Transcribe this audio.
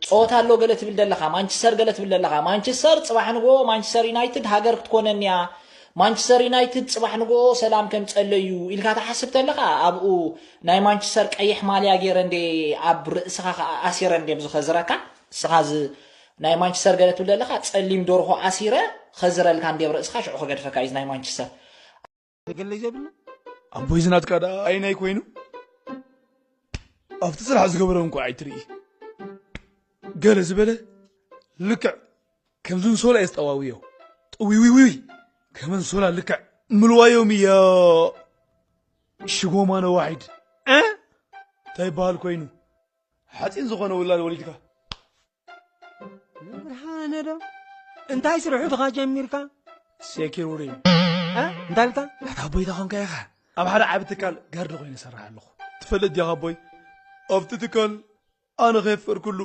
ጸወታ ኣሎ ገለ ትብል ዘለኻ፣ ማንቸስተር ገለ ትብል ዘለኻ። ማንቸስተር ጽባሕ ንጎ ማንቸስተር ዩናይትድ ሃገር ክትኮነን እያ። ማንቸስተር ዩናይትድ ጽባሕ ንጎ ሰላም ከምጸለዩ ኢልካ ትሓስብ ተለኻ ኣብኡ ናይ ማንቸስተር ቀይሕ ማልያ ገይረ እንደ ኣብ ርእስኻ ከኣ ኣሲረ እንደ ዝኸዝረካ። እስኻ ዝ ናይ ማንቸስተር ገለ ትብል ዘለኻ ጸሊም ደርሆ ኣሲረ ኸዝረልካ እንደ ርእስኻ ሽዑ ክገድፈካ እዩ ናይ ማንቸስተር። ተገለይ ዘብሉ ኣቦይ ዝናትካ ደኣ ኣይናይ ኮይኑ ኣብቲ ስራሕ ዝገበሮ እንኳ ኣይትርኢ። ገለ ዝበለ ልክዕ ከምዚ እንሶላ እየ ዝጠዋውዮ። ጥዊዊዊዊ ከም እንሶላ ልክዕ ምልዋዮም እያ። ሽጎማ ነዋሒድ እ እንታይ ይበሃል ኮይኑ ሓፂን ዝኾነ ውላድ ወሊድካ። ብርሃነ ዶ እንታይ ስርሑ ድኻ ጀሚርካ? ሴኪሩሪ እ እንታይ ኢልካ? ኣታ ኣቦይ ተኾንካ ኢኻ ኣብ ሓደ ዓቢ ትካል ጋርዲ ኮይነ ሰርሕ ኣለኹ። ትፈልጥ ዲኻ ኣቦይ ኣብቲ ትካል ኣነ ከየፈርኩሉ